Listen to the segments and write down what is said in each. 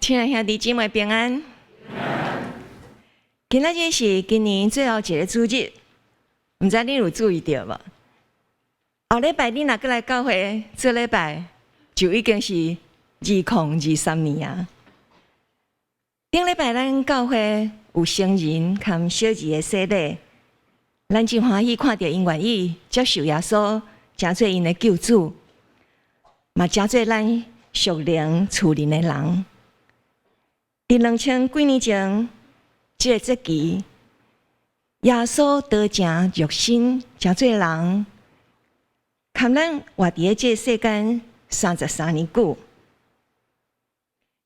親愛兄弟姊妹平安。今仔日是今年最後一个主日，毋知你有注意著無？後禮拜你若閣來教會做禮拜，就已經是2023年啊。頂禮拜咱教會有成人佮小兒的洗禮，咱真歡喜看著𪜶願意接受耶穌，成做𪜶的救主，嘛成做咱屬靈厝內的人。佇2000幾年前，這个節期，耶穌道成肉身，成做人，共咱活佇咧這个世間33年久，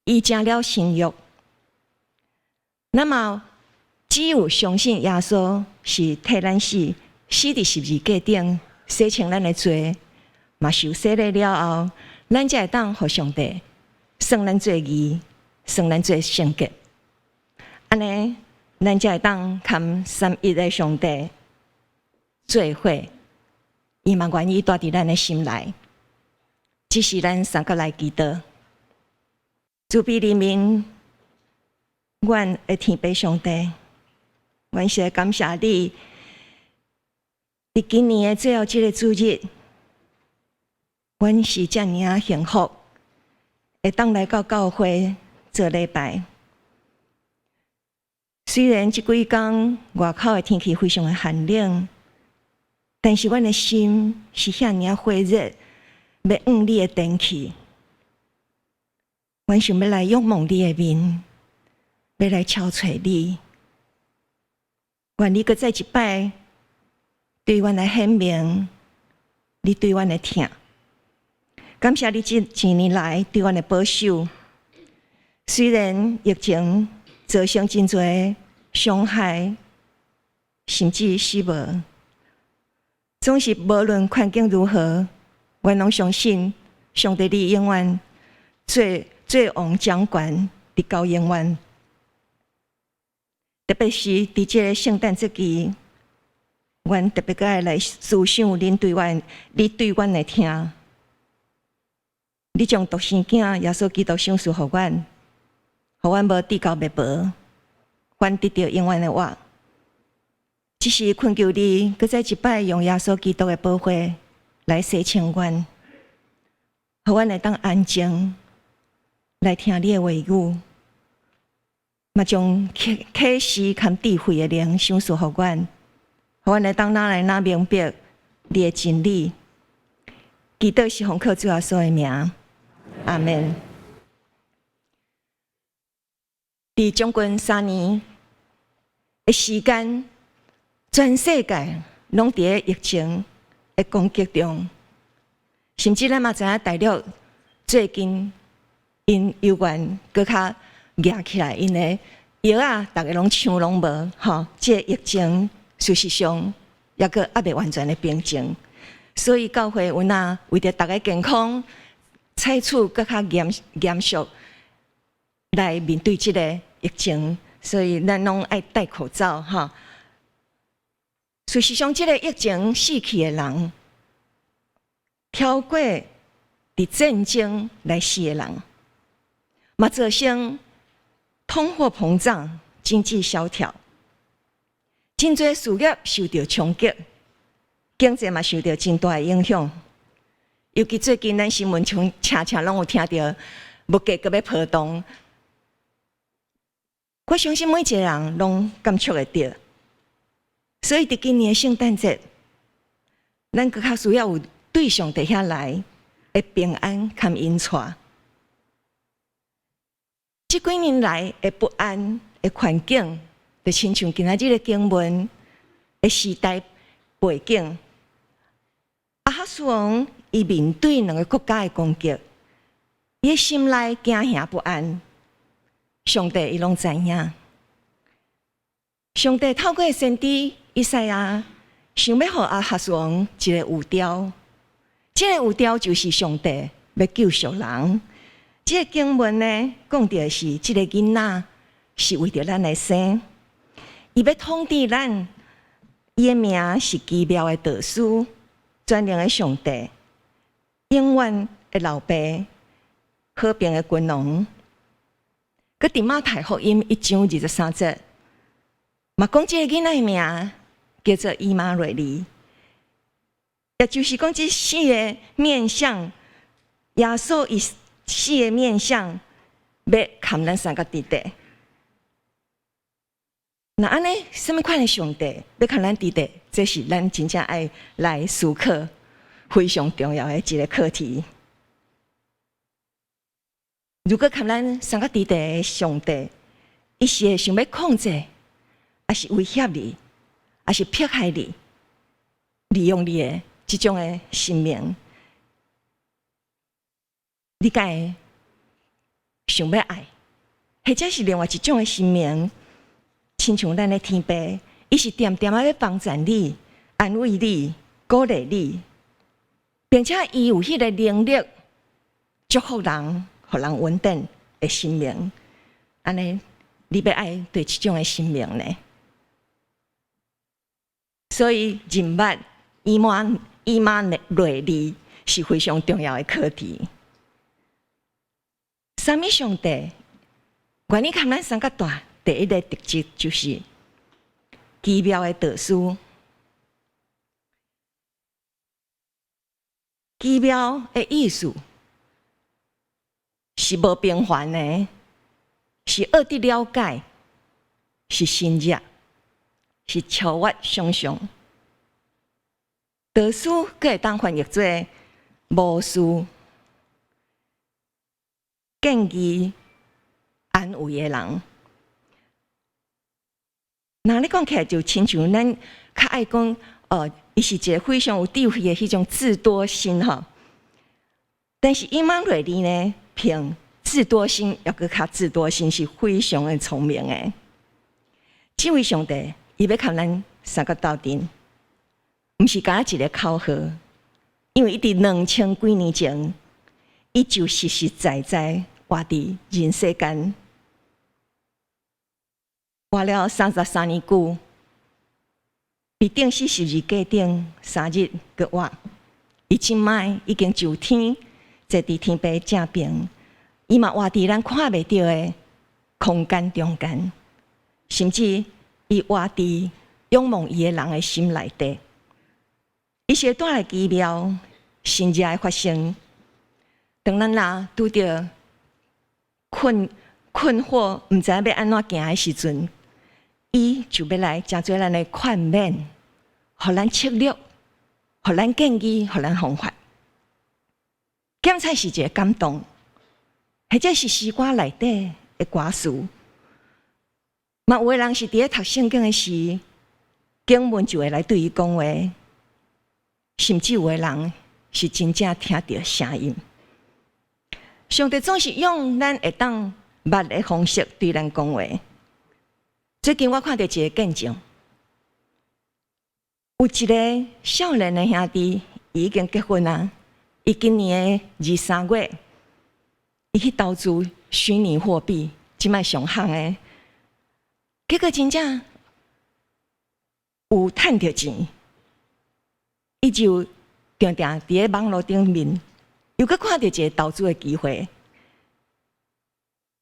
伊成了新約。那麼，只有相信耶穌是替咱死，死佇十字架頂，洗清咱的罪，嘛受洗禮了後，咱才會當予上帝算咱做義，算咱做聖潔。按呢，咱才會當佮三一的上帝做伙，伊嘛願意蹛佇咱的心內。這時咱三個來祈禱，慈悲憐憫阮的天父上帝，阮實在感謝你，佇今年的最後這个主日，阮是遮爾仔幸福，會當來到教會做禮拜。雖然這幾工外口的天氣非常的寒冷，但是阮的心是遐爾仔火熱，欲往你的殿去。阮想欲來仰望你的面，欲來敲揣你。願你閣再一擺對阮來顯明，你對阮的疼。感謝你這一年來對阮的保守。雖然疫情造成真濟傷害，甚至死亡，總是無論環境如何，阮攏相信上帝你永遠做做王掌權，直到永遠。特別是佇這个聖誕節期，阮特別閣愛來思想恁對阮、你對阮的疼。你將獨生囝耶穌基督賞賜予阮，予阮無至到滅亡，反得著永遠的活。這時懇求你，閣再一擺用耶穌基督的寶血來洗清阮，予阮會當安靜來聽你的話語，嘛將啟啟示佮智慧的靈賞賜予阮，予阮會當愈來愈明白你的真理。祈禱是奉靠主耶穌的名，阿們。佇將近3年的時間，全世界攏佇咧疫情的攻擊中，甚至咱嘛知影大陸最近𪜶猶原閣較夯起來，𪜶的藥仔逐个攏搶攏無，吼，這个疫情事實上猶閣猶未完全的平靜，所以教會有若為著逐家健康，採取閣較嚴嚴肅來面對這个疫情，所以咱攏愛戴口罩，吼。事實上，這个疫情死去的人，超過佇戰爭來死的人，嘛造成通貨膨脹、經濟蕭條，真濟事業受著衝擊，經濟嘛受著真大的影響。尤其最近咱新聞常常常攏有聽著物價閣欲波動，我相信每一個人攏感觸會著。所以佇今年的聖誕節，咱閣較需要有對上帝遐來的平安佮引帶。這幾年來的不安的環境，就親像今仔日的經文的時代背景。亞哈斯王伊面對兩个國家的攻擊，伊的心內驚嚇不安。上帝伊攏知影，上帝透過先知以賽亞，想欲予亞哈斯王一个預兆，這个預兆就是上帝欲救贖人。這个經文呢，講著的是這个囡仔是為著咱來生，伊欲統治咱，伊的名是奇妙的導師，全能的上帝，永遠的老爸，和平的君王。閣佇馬太福音一章二十三節，嘛講這个囡仔的名叫做以馬內利，也就是講這四个面向，耶穌以四个面向欲共咱相佮佇佇。若按呢，啥物款的上帝欲共咱佇佇？這是咱真正愛來思考非常重要的一个課題。如果共咱相佮佇佇的上帝，伊是會想欲控制，抑是威脅你，抑是迫害你，利用你的這種的神明，你敢會想欲愛？或者是另外一種的神明，親像咱的天父，伊是恬恬仔欲幫贊你、安慰你、鼓勵你，並且伊有彼個能力祝福人，予人穩定的神明。按呢，你欲愛佗一種的神明呢？所以認捌以馬內利是非常重要的課題。啥物上帝願意共咱相佮蹛？第一个特質就是奇妙的導師。奇妙的意思是無平凡的，是學得了解，是深入，是超越想象。導師閣會當翻譯做牧師、建議、安慰的人。若你講起來就親像咱較愛講，伊是一个非常有智慧的彼種智多星吼。但是以馬內利呢，比智多星猶閣較智多星，是非常的聰明的。這位上帝，伊欲共咱相佮鬥陣，毋是干焦一个口號，因為伊佇兩千幾年前，伊就實實在在活佇人世間。活了33年久，被釘死十字架頂3日閣活，伊這擺已經上天，坐佇天父正爿，伊嘛活佇咱看袂著的空間中間，甚至伊活佇仰望伊的人的心內底。伊是會帶來奇妙神蹟的發生。當咱若拄著困惑，毋知影欲按怎行的時陣，伊就欲來成做咱的勸勉，予咱策略，予咱建議，予咱方法。檢採是一个感動，或者是詩歌內底的歌詞。嘛有的人是佇咧讀聖經的時，經文就會來對伊講話，甚至有的人是真正聽著聲音。上帝總是用咱會當捌的方式對咱講話。最近我看著一个見證，有一个少年的兄弟，伊已經結婚啊。伊今年的二三月，伊去投資虛擬貨幣，這擺上夯的，結果真正有趁著錢，伊就定定佇咧網路頂面，又閣看著一个投資的機會。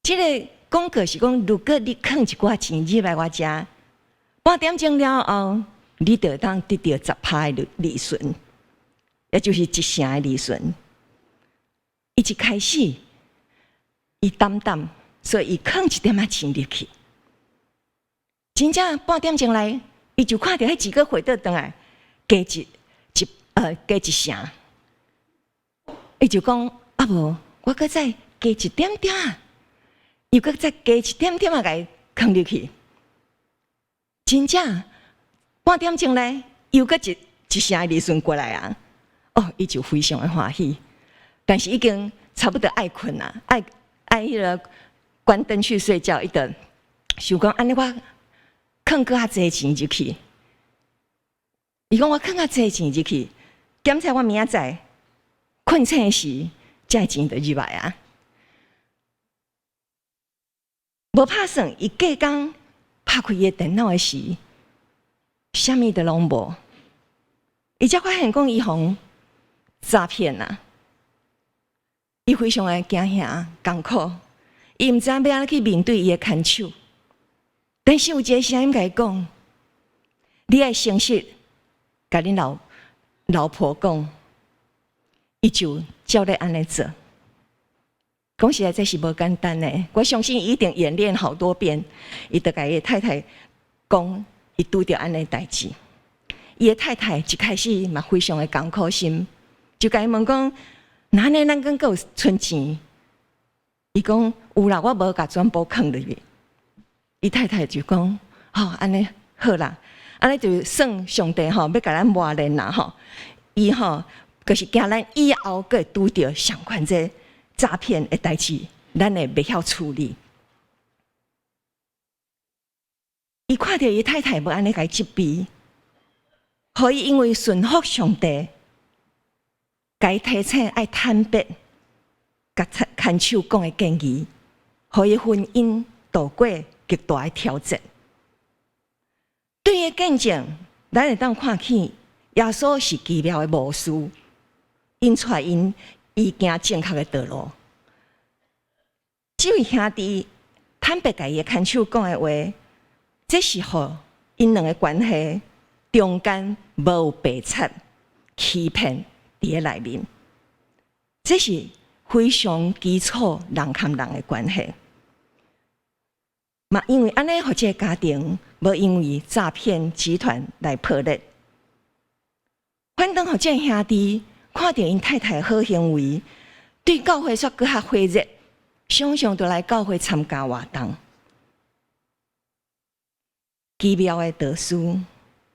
這个廣告是講，如果你囥一寡錢入來我遮，半點鐘了後，你就會當得著10%的利潤，也就是一成的利潤。伊一開始，伊膽膽，所以伊囥一點仔錢入去。真正半點鐘來，伊就看著彼錢閣回倒轉來，加一成。伊就講啊無，我閣再加一點點仔。又閣再加一點點仔，共伊囥入去，真正半點鐘咧，又閣一成的利潤過來啊！哦，伊就非常的歡喜，但是已經差不多愛睏啊，愛彼个關燈去睡覺，伊就想講按呢我囥閣較濟錢入去。伊講我囥較濟錢入去，檢查我明仔載睏醒時，這錢就入來啊！無拍算，伊隔工拍開伊的電腦的時，啥物都攏無。伊才發現講伊予人詐騙啊！伊非常的驚嚇、艱苦。伊毋知影欲按怎去面對伊的牽手。但是有一个聲音共伊講：你愛誠實，共恁老老婆講，伊就照咧按呢做。講實在，這是無簡單的。我相信伊一定演練好多遍，伊就共伊的太太講，伊拄著按呢代誌。伊的太太一開始嘛非常的艱苦心，就共伊問講：那按呢咱閣閣有賰錢？伊講有啦，我無共全部囥入去。伊太太就講：吼，按呢好啦，按呢就算上帝吼欲共咱磨練啦吼。伊吼就是驚咱以後閣會拄著相款這詐騙的代誌，咱會袂曉處理。伊看著伊太太無按呢共伊責備，予伊因為順服上帝，共伊提醒愛坦白，共牽手講的建議，予伊婚姻度過極大的挑戰。對伊見證，咱會當看見耶穌是奇妙的牧師，引帶𪜶伊行正確的道路。這位兄弟坦白共伊的牽手講的話，這是予𪜶兩个關係中間無有白賊欺騙佇咧內面，這是非常基礎人和人的關係。嘛，因為按呢，予這个家庭無因為詐騙集團來破裂。反倒予這个兄弟看著𪜶太太好行為，對教會煞閣較火熱，常常就來教會參加活動。奇妙的導師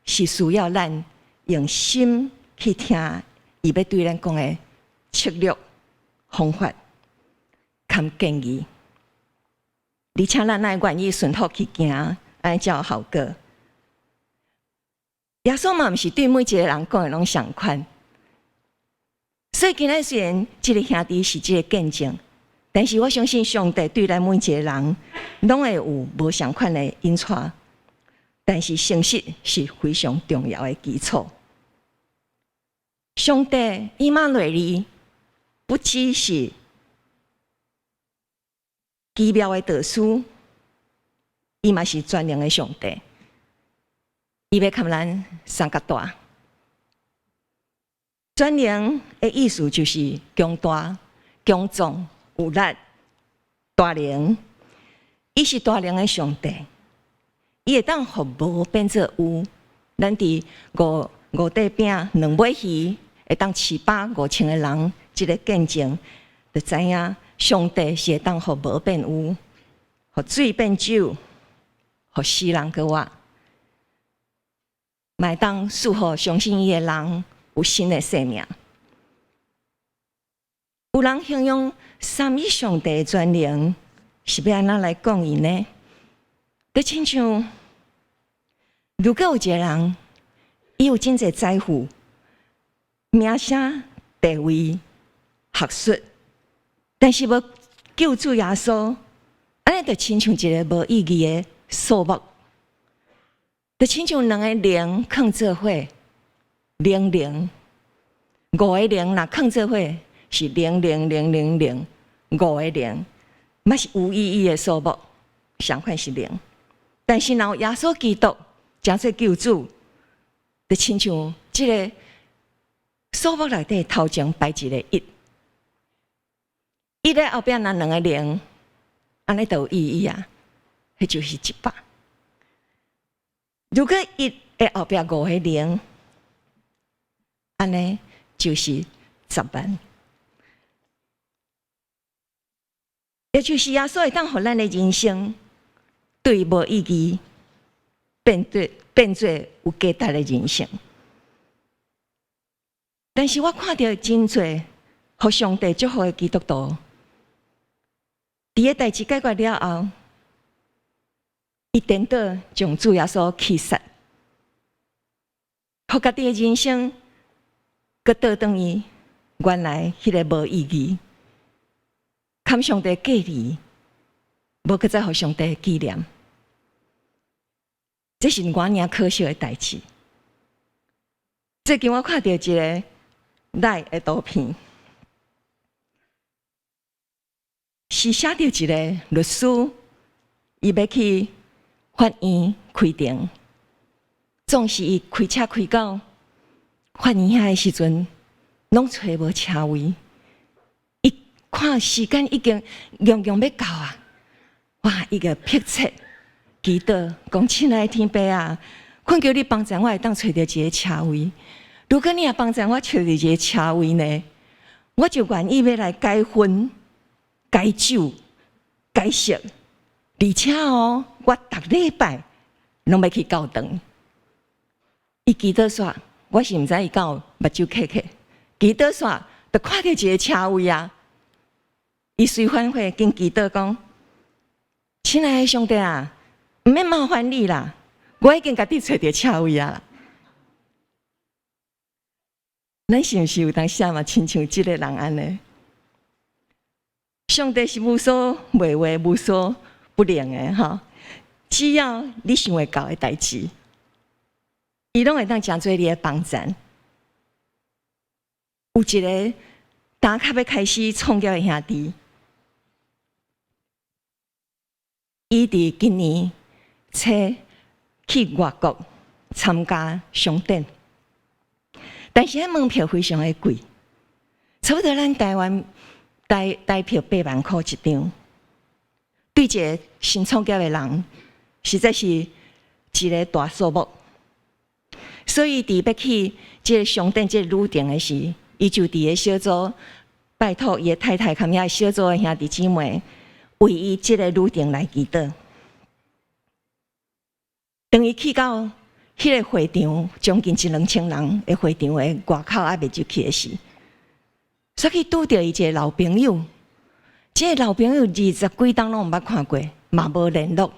是需要咱用心去聽，伊欲對咱講的策略、方法、佮建議。而且咱愛願意順服去行，按呢才有效果。耶穌嘛，毋是對每一個人講的攏相款。所以今仔雖然這个兄弟是這个見證，但是我相信上帝對咱每一個人，攏會有無相款的引帶。但是誠實是非常重要的基礎。上帝以馬內利不只是奇妙的導師，伊嘛是全能的上帝。伊欲共咱相佮蹛。全能的意思就是強大、強壯、有力、大能。伊是大能的上帝，伊會當予無變做有。咱佇五五塊餅兩尾魚，會當飼飽5000個人，這个見證就知影上帝是會當予無變有，予水變酒，予死人閣活，嘛會當賜予相信伊的人有新的生命。有人形容三一上帝的全能，是欲按怎來講伊呢？就親像，如果有一个人，伊有真濟財富、名聲、地位、學術，但是無救主耶穌，按呢就親像一个無意義的數目，就親像兩个零囥做伙，零零五个零，若囥做伙是零零零零零五个零，嘛是無意義的數目，相款是零。但是若有耶穌基督成做救主，就親像這个數目內底頭前擺一个一，一的後壁若兩个零，按呢就有意義啊，彼就是100。如果一的後壁五个零，按呢就是10萬。也就是耶穌會當予咱的人生對無意義變做有價值的人生。但是我看著真濟予上帝祝福的基督徒，佇个代誌解決了後，伊顛倒將主耶穌棄殺，予家己的人生閣倒轉去原來彼个無意義，堪上帝隔離，無閣再予上帝紀念，這是偌爾可惜的代誌。最近我看著一个 LINE 的圖片，是寫著一个律師，伊欲去法院開庭，總是伊開車開到法院遐的時陣，攏揣無車位。伊看時間已經強強欲到啊！哇！伊就迫切祈禱，講親愛的天父啊，懇求你幫助我會當揣著一个車位。如果你若幫助我揣著一个車位呢，我就願意欲來改婚、改酒、改色，而且哦，我逐禮拜攏欲去教堂。伊祈禱煞，我是毋知伊敢有目睭瞌瞌。祈禱煞，就看著一个車位啊！伊隨反悔，緊祈禱講：親愛的上帝啊，毋免麻煩你啦，我已經家己揣著車位啊！咱是毋是有當時嘛，親像這个人按呢？上帝是無所袂話、無所不能的吼，只要你想會到的代誌，伊攏會當成做你的幫贊。有一个打卡欲開始創業的兄弟，伊佇今年初去外國參加商展，但是彼門票非常的貴，差不多咱台灣台台票8萬箍一張，對一个新創業的人，實在是一个大數目。所以佇欲去這个商展這个旅程的時，伊就佇个小組拜託伊的太太，佮遐小組的兄弟姊妹，為伊這个旅程來祈禱。當伊去到彼个會場，將近一兩千人的會場的外口猶未入去的時，煞去拄著伊一个老朋友。這个老朋友二十幾冬攏毋捌看過，嘛無聯絡。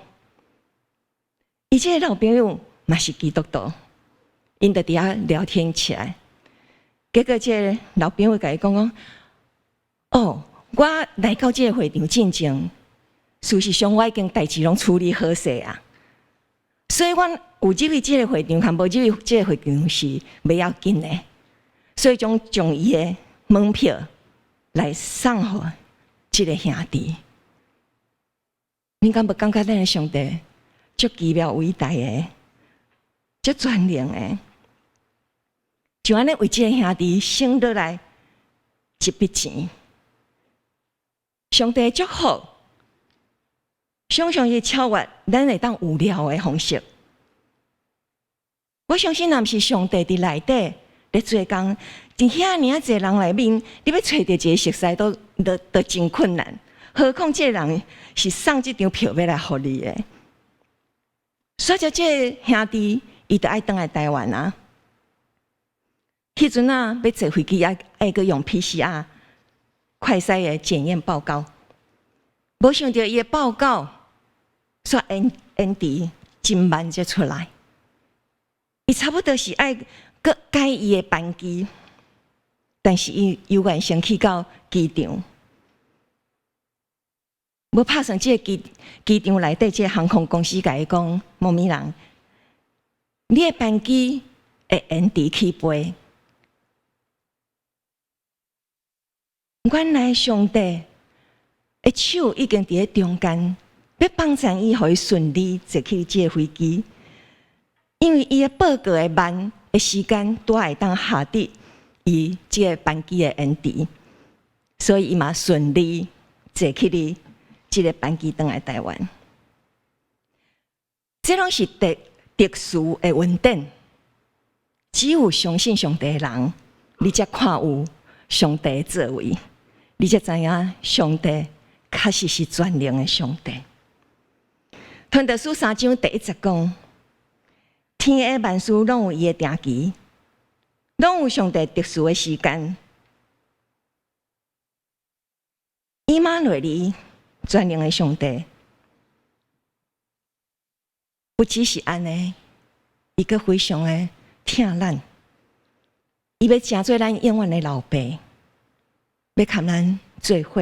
伊這个老朋友嘛是基督徒，𪜶就佇遐聊天起來。結果這个老朋友共伊講講：哦，我來到這个會場進前，事實上我已經代誌攏處理好勢啊。所以，阮有入去這个會場，佮無入去這个會場是袂要緊的。所以，將將伊的門票來送予這个兄弟。你敢無感覺咱的上帝足奇妙偉大的，足全能的？就按呢為這个兄弟省落來一筆錢。上帝祝福，常常會超越咱會當預料的方式。我相信，若毋是上帝佇內底咧做工，佇遐爾仔濟人內面，你欲揣著一个熟似都都都真困難。何況這个人是送這張票欲來予你的。所以，這个兄弟伊就愛轉來台灣啊。彼陣啊，欲坐飛機愛愛閣用 PCR 快篩的檢驗報告，無想著伊的報告煞延延遲真慢才出來。伊差不多是愛閣改伊的班機，但是伊猶原先去到機場，無拍算這个機機場內底這个航空公司共伊講，某某人，你的班機會延遲起飛。原來上帝的手已經佇咧中間，欲幫助伊，予伊順利坐去這个飛機。因為伊的報告的慢的時間，拄會當下佇伊這个班機的延遲，所以伊嘛順利坐去哩這个班機轉來台灣。這攏是特特殊的恩典，只有相信上帝的人，你才看有上帝的作為，你才知影上帝確實是全能的上帝。傳道書三章第一節講：天下萬事攏有伊的定期，攏有上帝特殊的時間。以馬內利全能的上帝，不只是按呢，伊閣非常的疼咱，伊欲成做咱永遠的老爸，欲共咱做伙。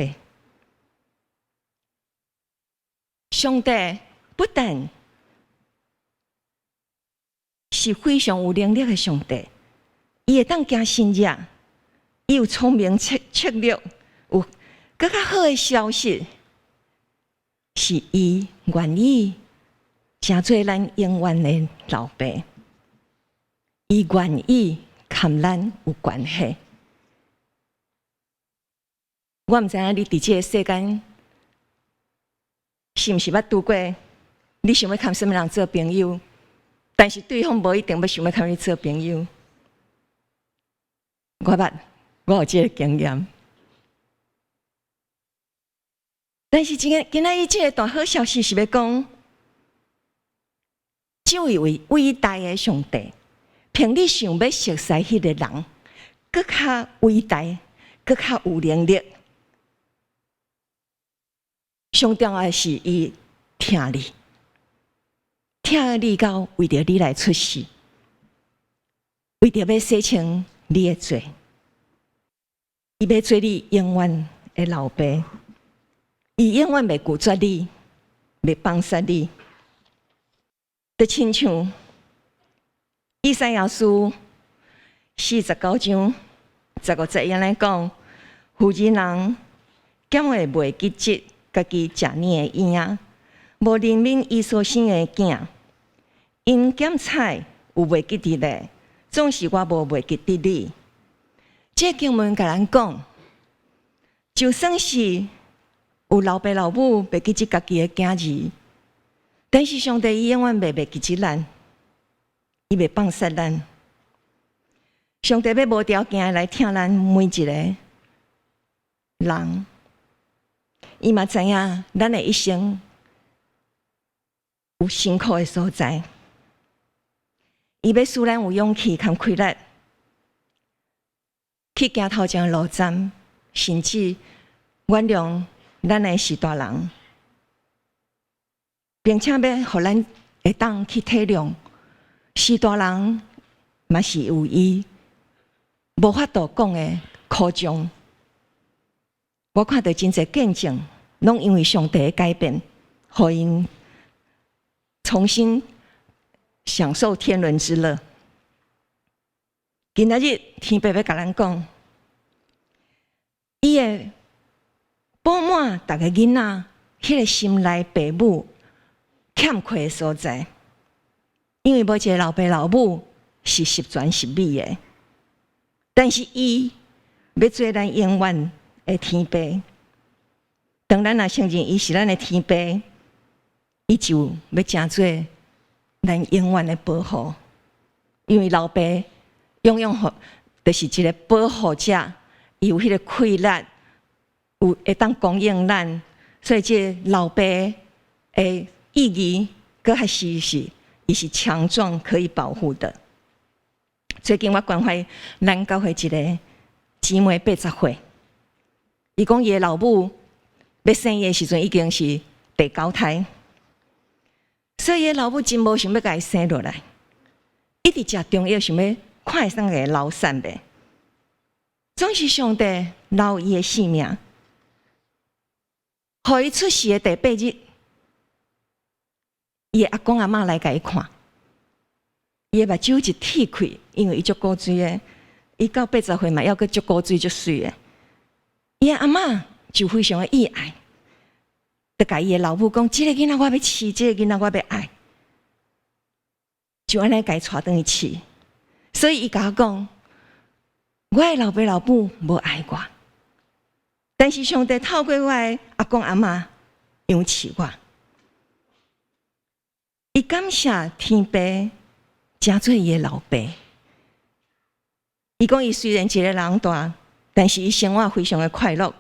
上帝不但是非常有能力的上帝，伊會當行神跡，伊有聰明策策略，有閣較好的消息，是伊願意成做咱永遠的老爸，伊願意佮咱有關係。我毋知影你佇這个世間是毋是捌拄過，你想欲佮啥物人做朋友，但是對方無一定欲想欲佮你做朋友。我捌，我有這个經驗。但是今今仔日這个大好消息是欲講，這位位偉大的上帝，比你想欲熟似彼个人，閣較偉大，閣較有能力。上重要的是，伊疼你，疼你到為著你來出世，為著欲洗清你的罪，伊欲做你永遠的老爸，伊永遠袂拒絕你，袂放捨你。就親像以賽亞書49章15節按呢講：婦人人敢會袂記得家己食奶的嬰，無憐憫伊所生的囝？𪜶減菜有袂記得的，總是我無袂記得你。這個經文共咱講，就算是有老爸老母袂記得家己的囝兒，但是上帝伊永遠袂袂記得咱，伊袂放捨咱。上帝欲無條件來疼咱每一個人，伊嘛知影咱的一生有辛苦的所在，伊欲使咱有勇氣佮氣力去行頭前的路站，甚至原諒咱的序大人，並且欲予咱會當去體諒序大人，嘛是有伊無法度講的苦衷。我看著真濟見證，攏因為上帝的改變，予𪜶重新享受天倫之樂。今仔日天父欲共咱講，伊會補滿逐个囡仔彼个心內爸母欠缺的所在，因為無一个老爸老母是十全十美的，但是伊欲做咱永遠的天爸。當咱若承認伊是咱的天爸，伊就欲成做咱永遠的保護，因為老爸永遠予就是一个保護者，伊有彼个氣力，有會當供應咱，所以這个老爸的意義，閣較是，伊是強壯可以保護的。最近我關懷咱教會一个姊妹80歲，伊講伊的老母欲生伊的時陣已經是第九胎，所以伊的老母真無想欲共伊生落來，一直食中藥想欲看會使共伊流產袂？總是上帝留伊的性命，予伊出世的第八日，伊的阿公阿嬤來共伊看，伊的目睭一鐵開，因為伊足古錐的，伊到80歲嘛，猶閣足古錐足媠的。伊的阿嬤就非常的意愛，就共伊的老母講：這个囡仔我欲飼，這个囡仔我欲愛，就按呢共伊帶轉去飼。所以伊共我講，我的老爸老母無愛我，但是上帝透過我的阿公阿嬤養飼我。伊感謝天父，成做伊的老爸。伊講伊雖然一個人蹛，但是伊生活非常的快樂，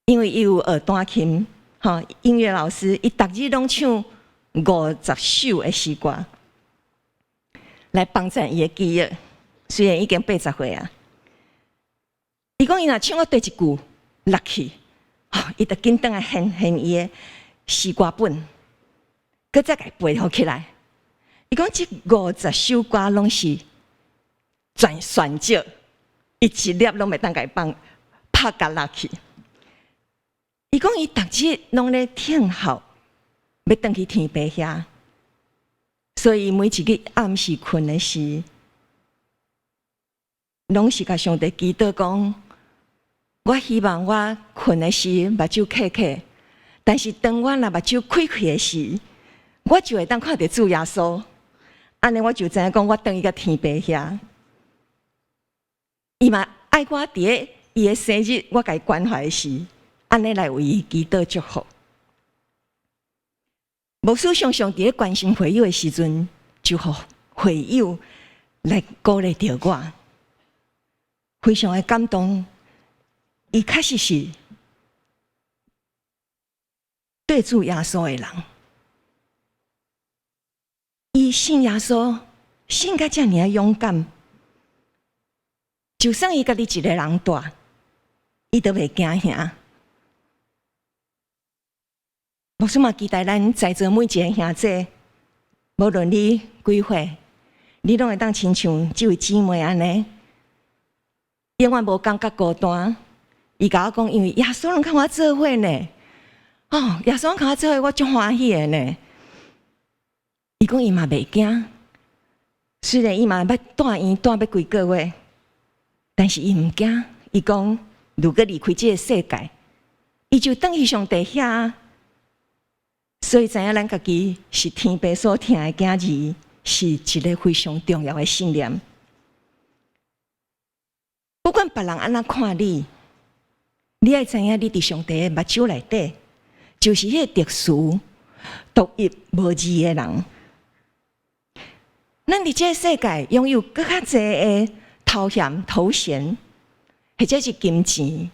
因為伊有學彈琴，吼，音樂老師，伊逐日攏唱50首的詩歌，來幫助伊的記憶。雖然已經80歲啊，伊講伊若唱到佗一句落去，吼，伊就緊轉來掀掀伊的詩歌本，閣再共伊背予起來。伊講這50首歌攏是全旋石，伊一粒攏袂當共伊放拍共落去。伊講伊逐日攏咧聽候，欲轉去天父遐，所以每一日暗時睏的時，攏是共上帝祈禱講：我希望我睏的時目睭瞌瞌，但是當我若目睭開開的時，我就會當看著主耶穌。按呢，我就知影講，我轉去佮天父遐。伊嘛愛我佇咧伊的生日，我共伊關懷時，按呢來為伊祈禱祝福。牧師常常佇咧關心會友的時陣，就予會友來鼓勵著我，非常的感動。伊確實是對主耶穌的人，伊信耶穌，信甲遮爾仔勇敢，就算伊家己一個人蹛，伊都袂驚嚇。牧師嘛期待咱在座每一个兄姊，無論你幾歲，你攏會當親像這位姊妹按呢，永遠無感覺孤單。伊共我講，因為耶穌攏佮我做伙呢，哦，耶穌佮我做伙，我足歡喜的呢。伊講伊嘛袂驚，雖然伊嘛欲蹛院蹛欲幾個月，但是伊毋驚。伊講，如果離開這个世界，伊就轉去上帝遐。所以知影咱家己是天父所疼的囝兒，是一个非常重要的信念。不管別人按怎看你，你愛知影你佇上帝的目睭內底，就是彼个特殊、獨一無二的人。咱佇這个世界擁有閣較濟的頭銜、頭銜，或者是金錢，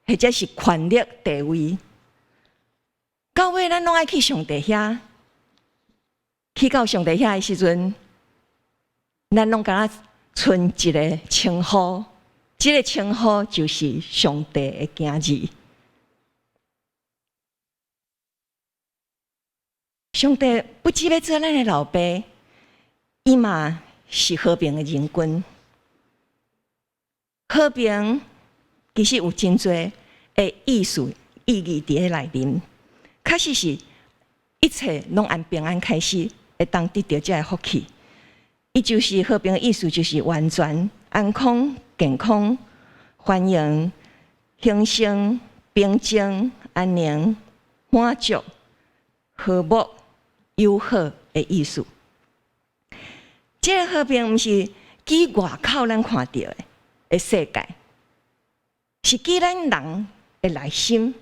或者是權力地位。到尾咱攏愛去上帝遐，去到上帝遐的時陣，咱攏敢若賰一个稱呼，這个稱呼就是上帝的囝兒。上帝不只欲做咱的老爸，伊嘛是和平的仁君。和平其實有真濟的意思意義佇咧內面。確實是一切攏按平安開始，會當得著這个福氣。伊就是和平的意思，就是完全、安康、健康、繁榮、興盛、平靜、安寧、滿足、和睦、友好的意思。這个和平毋是指外口咱看著的世界，是指咱人的內心。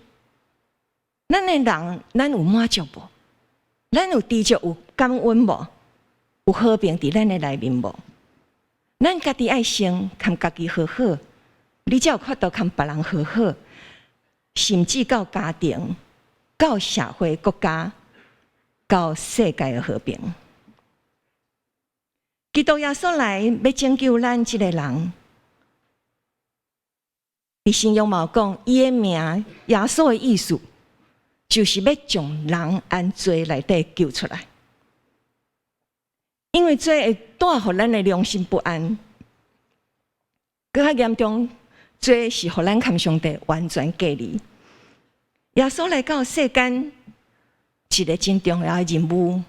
咱的人，咱有滿足無？咱有知足、有感恩無？有和平佇咱的內面無？咱家己愛先共家己和好，你才有法度共別人和好，甚至到家庭、到社會、國家、到世界的和平。基督耶穌來欲拯救咱這个人，佇新約嘛有講，伊的名耶穌的意思，就是欲將人按罪內底救出來，因為罪會帶予咱的良心不安，閣較嚴重，罪是予咱佮上帝完全隔離。耶穌來到世間，一个真重要的任務，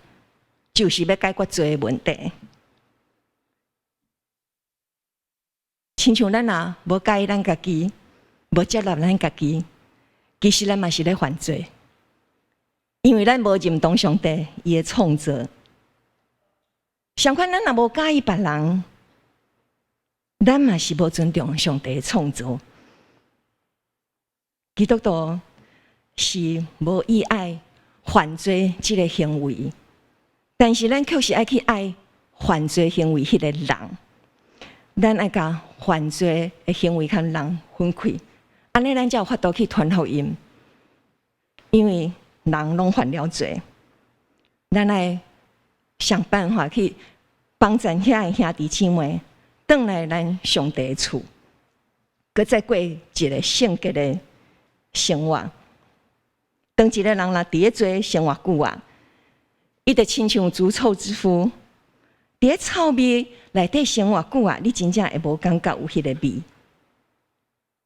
就是欲解決罪的問題。親像咱若無佮意咱家己，無接納咱家己，其實咱嘛是咧犯罪。因為咱無認同上帝伊的創造，相款咱若無佮意別人，咱嘛是無尊重上帝的創造。基督徒是無意愛犯罪這个行為，但是咱卻是愛去愛犯罪行為彼个人，咱愛共犯罪的行為佮人分開，按呢咱才有法度去傳福音，因為人攏犯了罪，咱愛想辦法去幫助遐个兄弟姊妹轉來咱上帝的厝，閣再過一个聖潔的生活。當一个人若佇咧罪生活久啊，伊就親像除臭之夫，佇咧臭味內底生活久啊，你真正會無感覺有彼个味。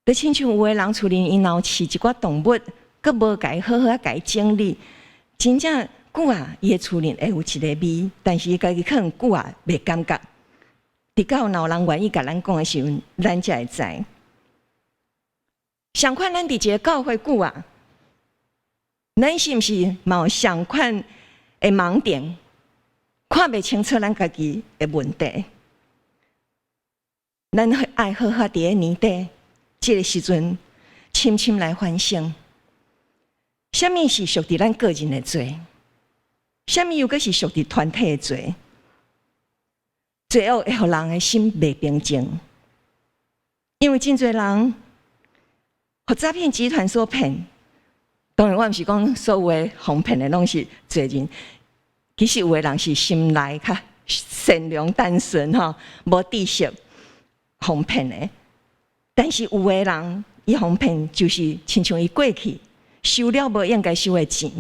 就親像有的人厝裡𪜶若有飼一寡動物，閣無共伊好好仔共伊整理，真正久啊，伊的厝裡會有一个味，但是伊家己可能久啊袂感覺。直到若有人願意共咱講的時陣，咱才會知。相款，咱佇一个教會久啊，咱是毋是嘛有相款的盲點，看袂清楚咱家己的問題？咱愛好好佇咧年底這个時陣，深深來反省，啥物是屬佇咱個人的罪？啥物又閣是屬佇團體的罪？罪惡會予人的心袂平靜，因為真濟人予詐騙集團所騙。當然，我毋是講所有的予騙的攏是罪人，其實有的人是心內較善良單純吼，無知識予騙的。但是有的人伊予騙，就是親像伊過去收了無應該收的錢，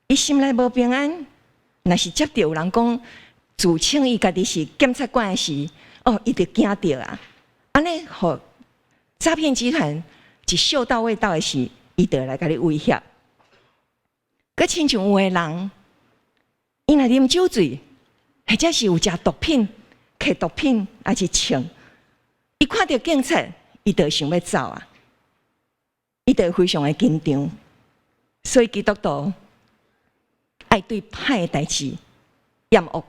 伊心內無平安。若是接著有人講自稱伊家己是檢察官的時，哦，伊就驚著啊！按呢，予詐騙集團一嗅到味道的時，伊就會來共你威脅。閣親像有的人，伊若啉酒醉，或者是有食毒品、揢毒品，抑是銃，伊看著警察，伊就想欲走啊！伊就非常的緊張。所以基督徒愛對歹的代誌厭惡，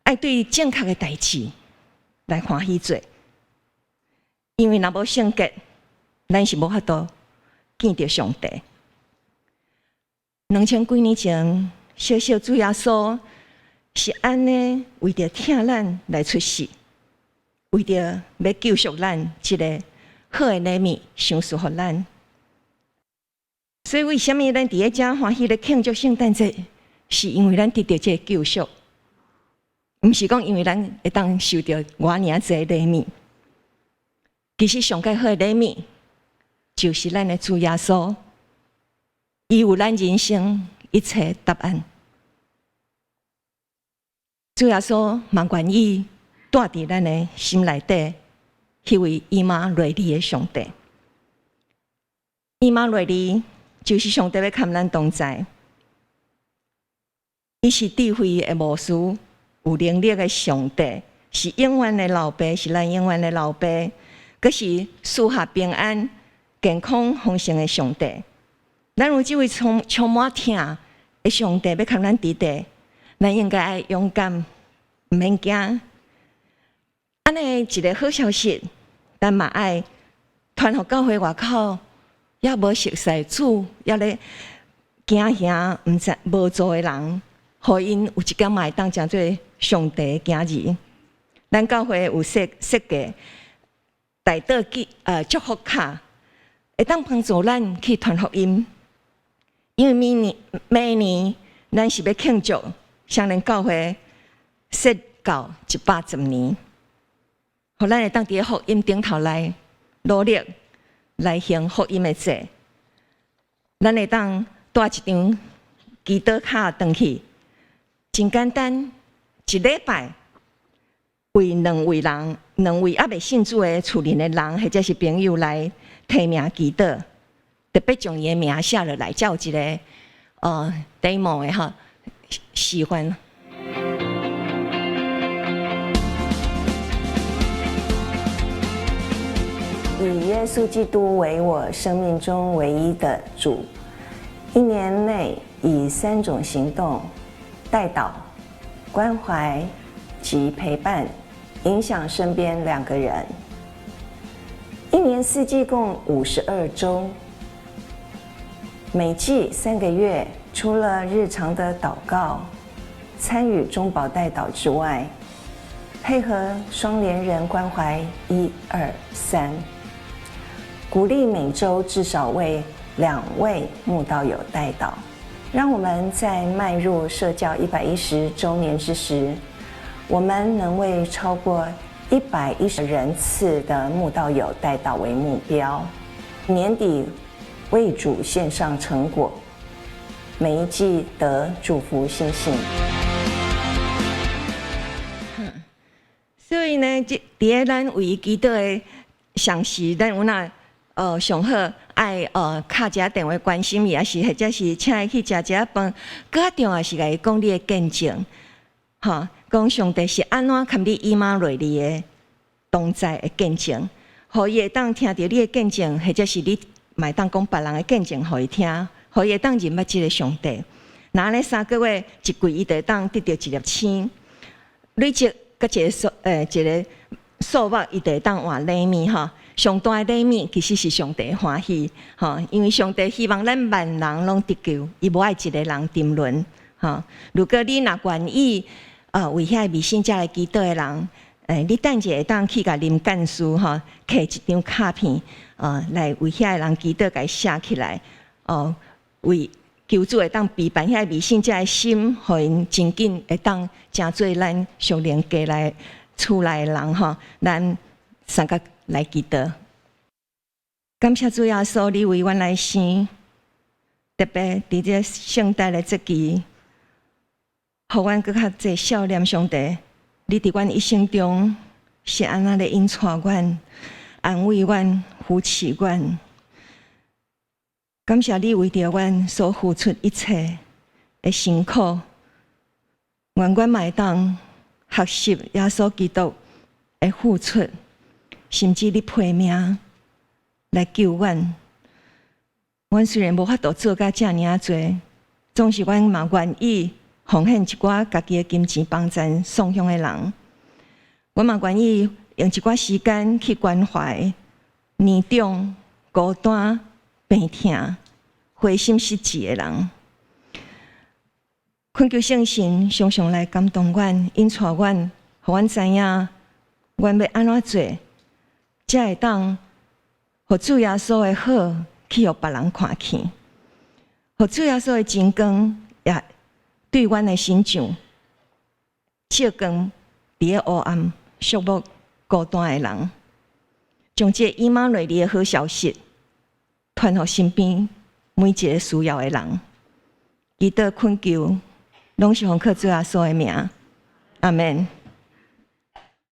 愛對正確的代誌來歡喜做。因為若無聖潔，咱是無法度見著上帝。2000幾年前，小小主耶穌是按呢為著疼咱來出世，為著欲救贖咱這个好的禮物，賞賜予咱。所以為啥物咱佇咧遮歡喜咧慶祝聖誕節？是因為咱得著這个救贖，毋是講因為咱會當收著偌爾濟禮物。其實上蓋好的禮物，就是咱的主耶穌，伊有咱人生一切答案。主耶穌嘛願意蹛佇咱的心內底，彼位以馬內利的上帝。以馬內利就是上帝欲佮咱同在，伊是智慧的謀士，有能力的上帝，是永遠的老爸，是咱永遠的老爸，閣是賜下平安、健康、豐盛的上帝。咱有這位充滿疼的上帝欲佮咱佇佇，咱應該愛勇敢，毋免驚。按呢一个好消息，咱嘛愛傳予教會外口，猶無熟似主，猶咧驚嚇毋知無助的人，予𪜶有一工嘛會當成做上帝的囝兒。咱教會有設計代禱記祝福卡，會當幫助咱去傳福音。因為明年明年咱是欲慶祝雙連教會設教110年，予咱會當佇福音頂頭來努力來行福音的債。咱會當帶一張祈禱卡轉去，真簡單，一禮拜為兩位人，兩位猶未信主的厝裡的人，或者是朋友來提名祈禱，特別將伊的名寫落來，才有一个demo 的吼示範。以耶穌基督為我生命中唯一的主，一年內以三種行動：代禱、關懷及陪伴，影響身邊兩個人。一年四季共52週，每季3個月，除了日常的禱告、參與中保代禱之外，配合雙聯人關懷一二三，鼓勵每週至少為兩位慕道友代禱，讓我們在邁入社教110週年之時，我們能為超過110人次的慕道友代禱為目標，年底為主獻上成果，每一季得祝福星星。所以呢，這佇咧咱為伊祈禱的同時，咱有若上好愛敲一下電話關心伊，抑是或者是請伊去食一下飯。閣較重要是共伊講你的見證，吼，講上帝是按怎佮你以馬內利的同在的見證，予伊會當聽著你的見證，或者是你嘛會當講別人的見證予伊聽，予伊會當認捌這個上帝。若按呢3個月一季，伊就會當得著一粒星，累積閣一個數一個數目，伊就會當換禮物吼。上大的禮物其實是上帝歡喜吼，因為上帝希望咱萬人攏得救，伊無愛一个人沉淪吼。如果你若願意為遐個未信者來祈禱的人，你等者會當去共林幹事吼，摕一張卡片，來為遐個人祈禱，共伊寫起來，哦，為求主會當備辦遐個未信者的心，予𪜶真緊會當成做咱屬靈家內厝內的人吼，咱三個來祈禱。感謝主耶穌，你為阮來生，特別佇這聖誕的節期，予阮閣較濟數念上帝。你佇阮一生中是按怎咧引帶阮、安慰阮、扶持阮。感謝你為著阮所付出一切的辛苦，願阮嘛會當學習耶穌基督的付出，甚至你賠命來救阮。阮雖然無法度做甲遮爾仔濟，總是阮嘛願意奉獻一寡家己的金錢幫贊送鄉的人。阮嘛願意用一寡時間去關懷年長、孤單、病痛、灰心失志的人。懇求聖神常常來感動阮、引帶阮，予阮知影阮欲按怎做，才會當予主耶穌的好去予別人看見，予主耶穌的真光也對阮的身上照光，佇咧黑暗、寂寞、孤單的人，將這個以馬內利的好消息傳予身邊每一個需要的人。祈禱懇求，攏是奉靠主耶穌的名，阿門。